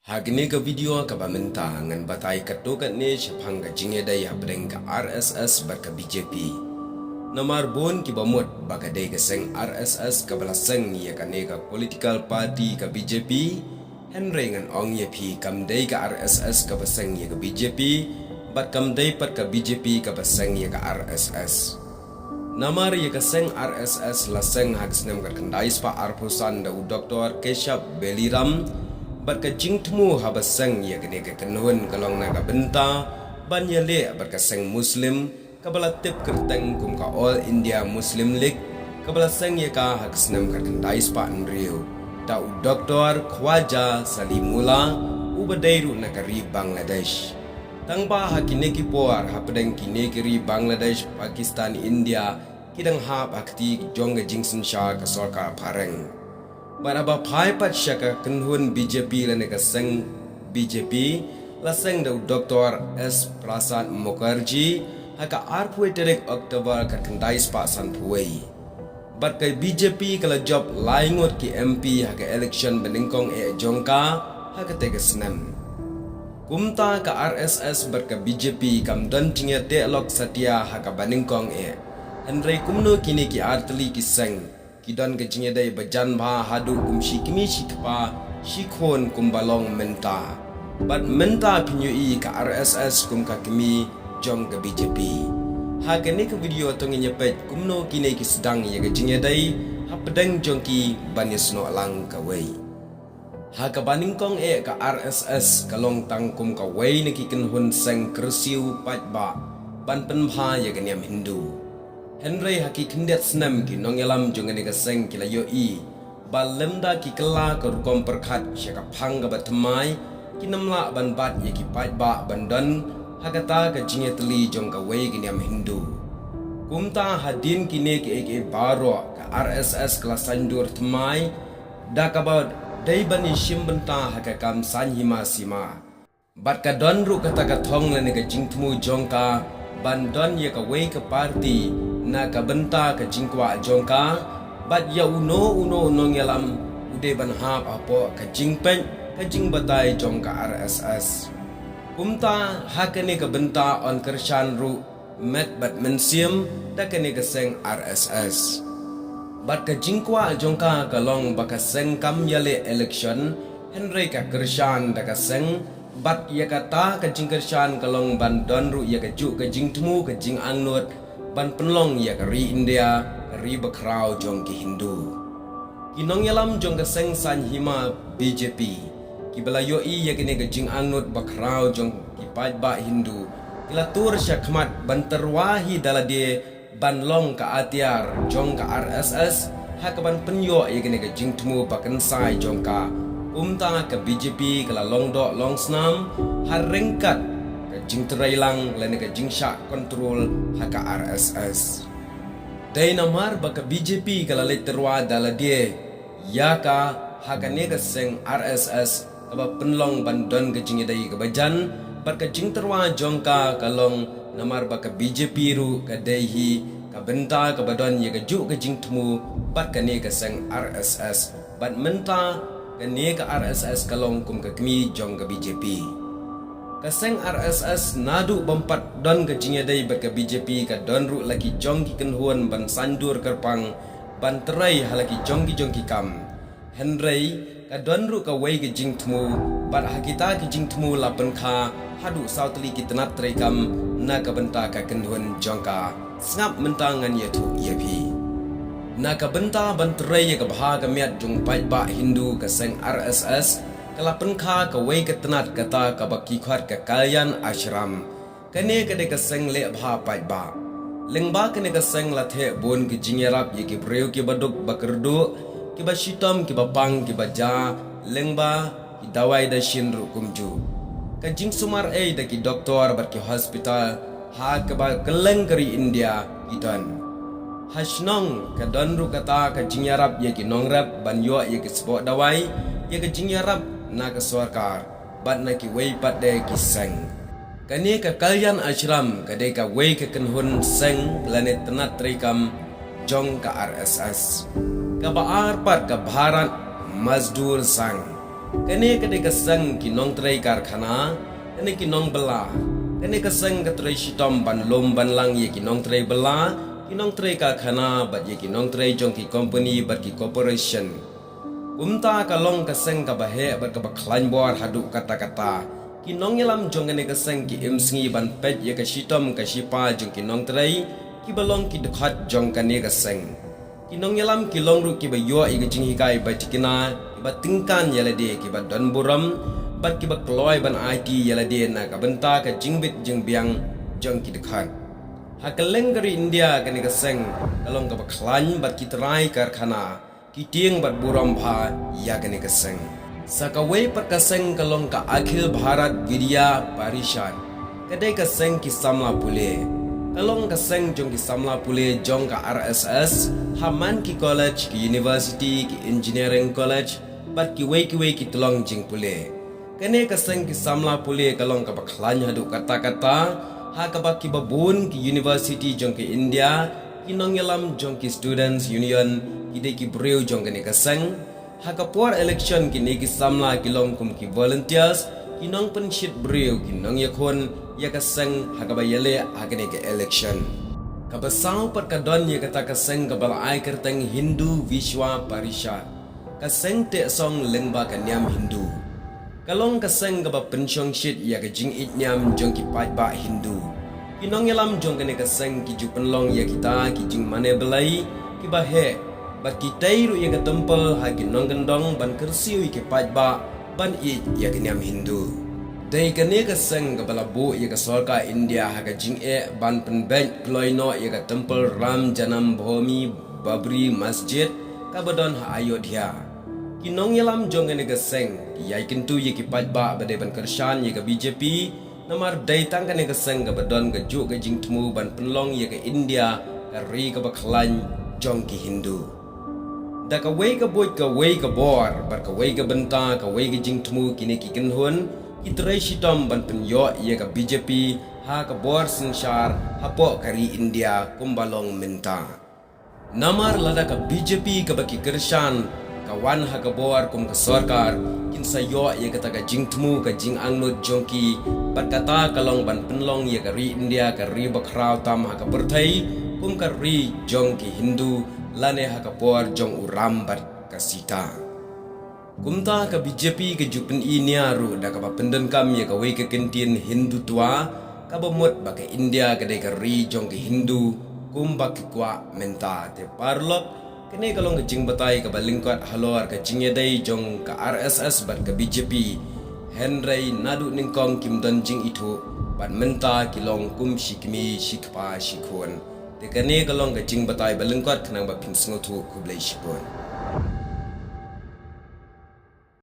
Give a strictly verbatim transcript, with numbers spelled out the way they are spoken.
Ha kane ka video kaba mynta ngan batai katto katne shaphang ka jingïadei hapdeng ka R S S bad ka B J P. Namar bun kiba mut ba ka dei ka seng R S S kaba la seng ïa kane ka political party ka B J P, hynrei ngan ong ïa phi kam dei ka R S S kaba seng ïa ka B J P, bad kam dei pat ka B J P kaba seng ïa ka R S S. Namar ïa ka seng R S S la seng ha ka snem khatkhyndai spah arphew san da u Doktor Keshab Beliram, bad ka jingthmu haba seng ïa kane ka kynhun ka long na ka bynta ban ïaleh bad ka seng Muslim kaba la tip kyrteng kum ka All India Muslim League, kaba la seng ïa ka ha ka snem khatkhyndai spah hynriew da u Doktor Khwaja Salimullah, uba dei ruh na ka ri Bangladesh. Tangba ha kine ki por, hapdeng kine ki ri Bangladesh, Pakistan, India, ki dang hap ha kti jong ka jingsynshar ka sorkar phareng. Bad haba phai pat sha ka kynhun B J P lane ka seng B J P, la seng da u Doktor S Prasad Mukherjee ha ka arphew tarik October khatkhyndai spah sanphew wei. Bad ka B J P ka la jop lai ngut ki M P ha ka election banyngkong eh jong ka ha katei ka snem. Kumta ka R S S bad ka B J P kam don jingïateh lok satia ha ka banyngkong eh. Hynrei kumno kine ki artylli ki seng ki don ka jingïadei bajan bha haduh kum shi kmie shi kpa shi khun kumba long mynta. Bad mynta phin ïohi ka R S S kum ka kmie jong ka B J P. Ha kane ka video to ngin ïa peit kumno kine ki sdang ïa ka jingïadei hapdeng jong ki ban ïasnoh lang kawei. Ha ka banyngkong eh ka R S S ka long tang kum kawei na ki kynhun seng kyrsiew paidbah ban pynbha ïa ka niam Hindu. Hynrei ha ki khyndiat snem ki nongïalam jong kane ka seng ki la ïohi ba lymda ki kylla ka rukom pyrkhat sha ka phang kaba thymmai, kim lah ban bat ïa ki paidbah ban don ha kata ka jingïatylli jong kawei ka niam Hindu. Kumta hadien kine kiei kiei baroh ka R S S ka la saiñdur thymmai da kaba dei ban ïashim bynta ha ka kam saiñ hima sima. Bad ka don ruh kata ka thong lane ka jingthmu jong ka ban don ïa kawei ka party na ka bynta ka jingkwah jong ka, bad ïa uno uno u nongïalam u dei ban hap hapoh ka jingpeit ka jingbatai jong ka R S S. Kumta ha kane ka bynta yn kyrshan ruh met bad mynsiem da kane ka seng R S S. Bad ka jingkwah jong ka ka long ba ka seng kam ïaleh election, hynrei ka kyrshan da ka seng, bad ïa kata ka jingkyrshan ka long ban don ruh ïa kajuh ka jingthmu ka jingangnud ban pynlong ïa ka ri India ka ri bakhraw jong ki Hindu. Ki nongïalam jong ka seng saiñ hima B J P kiba la ïohi ïa kane ka jingangnud bakhraw jong ki paidbah Hindu ki la tur shakhmat ban tyrwa hi da lade ban long ka atiar jong ka R S S ha kaban pynïoh ïa kane ka jingthmu bakynsai jong ka. Kumta ka B J P ka la long doh long snam ha ryngkat ka jingtrei lang lane ka jingshah kontrol ha ka R S S. Dei namar ba ka B J P ka la leit tyrwa da lade ïa ka ha kane ka seng R S S kaba pynlong ban don ka jingïadei kaba jan, bad ka jingtyrwa jong ka ka long namar ba ka B J P ruh ka dei hi ka bynta kaba don ïa kajuh ka jingthmu bad kane ka seng R S S. Bad mynta kane ka R S S ka long kum ka kmie jong ka B J P. Ka seng R S S naduh bym pat don ka jingïadei bad ka B J P ka don ruh la ki jong ki kynhun ban saiñdur kyrpang ban trei ha la ki jong ki jong ki kam. Hynrei ka don ruh kawei ka jingthmu, bad ha kita ki jingthmu la pynkha haduh saw tylli ki tnat treikam na ka bynta ka kynhun jong ka. Sngap mynta ngan ïathuh ïa phi. Na ka bynta ban trei ïa ka bha ka miat jong paidbah Hindu, ka seng R S S ka la pynkha kawei ka tnat kata kaba ki khot ka Kalyan Ashram. Kane ka dei ka seng leh bha paidbah. Lyngba kane ka seng la theh bun ki jingïarap ïa ki briew kiba duk ba kyrduh, kiba shitom, kiba pang, kiba ja, lyngba ki dawai dashin ruh kumjuh. Ka jingsumar ei da ki doktor bad ki hospital ha kaba kylleng ka ri India ki don. Ha shnong ka don ruh kata ka jingïarap ïa ki nongrep ban ïoh ïa ki sboh dawai, ïa ka jingïarap na ka sorkar bad na kiwei pat de ki seng. Kane ka Kalyan Ashram ka dei kawei ka kynhun seng lane tnat treikam jong ka R S S. Kaba ar pat ka Bharat Mazdoor Sangh. Kane ka dei ka seng ki nongtrei karkhana, kane ki nongbylla. Kane ka seng ka trei shitom ban lum ban lang ïa ki nongtrei bylla, ki nongtrei karkhana bad ïa ki nongtrei jong ki company bad ki corporation. Kumta ka long ka seng kaba heh bad kaba khlaiñ bor haduh katta katta. Ki nongïalam jong kane ka seng ki im sngi ban peit ïa ka shitom ka shipa jong ki nongtrei kiba long ki dkhot jong kane ka seng. Ki nongïalam ki long ruh kiba ïoh ïa ka jinghikai ba thikna, kiba tyngkan ïa lade, kiba don burom bad kiba kloi ban aiti ïa lade na ka bynta ka jingbit jingbiang jong ki dkhot. Ha kylleng ka ri India kane ka seng ka long kaba khlaiñ bad ki trai karkhana ki tieng bad burom bha ïa kane ka seng. Sa kawei pat ka seng ka long ka Akhil Bharat Vidya Parishad. Ka dei ka seng ki samla pule. Ka long ka seng jong ki samla pule jong ka R S S, ha man ki college, ki university, ki engineering college bad kiwei kiwei ki tyllong jingpule. Kane ka seng ki samla pule ka long kaba khlaiñ haduh katta katta, ha kaba kiba bun ki university jong ka India, ki nongïalam jong ki Students' Union ki dei ki briew jong kane ka seng. Ha ka por election kine ki samla ki long kum ki volunteers, ki nongpynshit briew, ki nongïakhun ïa ka seng ha kaba ïaleh ha kane ka election. Kaba saw pat ka don ïa kata ka seng kaba la ai kyrteng Hindu Vishwa Parishad. Ka seng teh song lyngba ka niam Hindu. Ka long ka seng kaba pynshongshit ïa ka jingïeit niam jong ki paidbah Hindu. Ki nongïalam jong kane ka seng ki ju pynlong ïa kita ki jingmane blei kiba heh, bad ki tei ruh ïa ka temple ha ki nongkyndong ban kyrsiew ïa ki paidbah ban ïeit ïa ka niam Hindu. Dei kane ka seng kaba la buh ïa ka sorkar India ha ka jingeh ban pynbeit kloi noh ïa ka temple Ram Janam Bhoomi Babri Masjid kaba don ha Ayodhya. Ki nongïalam jong kane ka seng ki ïai kyntu ïa ki paidbah ba dei ban kyrshan ïa ka B J P, namar dei tang kane ka seng kaba don kajuh ka jingthmu ban pynlong ïa ka India ka ri kaba khlaiñ jong ki Hindu. Da kawei ka buit, kawei ka bor bad kawei ka bynta, kawei ka jingthmu kine ki kynhun ki trei shitom ban pynïoh ïa ka B J P ha ka bor synshar hapoh ka ri India kumba long mynta. Namar lada ka B J P kaba ki kyrshan ka wan ha ka bor kum ka sorkar, kin sa ïoh ïa kata ka jingthmu, ka jingangnud jong ki, bad kata ka long ban pynlong ïa ka ri India ka ri bakhraw tam ha ka pyrthei kum ka ri jong ki Hindu lane ha ka por jong u Ram bad ka Sita. Kumta ka B J P ka ju pyni nia ruh da kaba pyndonkam ïa kawei ka kyntien Hindutva kaba mut ba ka India ka dei ka ri jong ka Hindu kumba ki kwah mynta. Te paralok, kane ka long ka jingbatai kaba lyngkot halor ka jingïadei jong ka R S S bad ka B J P. Hynrei naduh nyngkong kim don jingithuh bad mynta ki long kum shi kmie shi kpa shi khun. Te kane ka long ka jingbatai ba lyngkot khnang ba phin sngewthuh. Khublei shibun.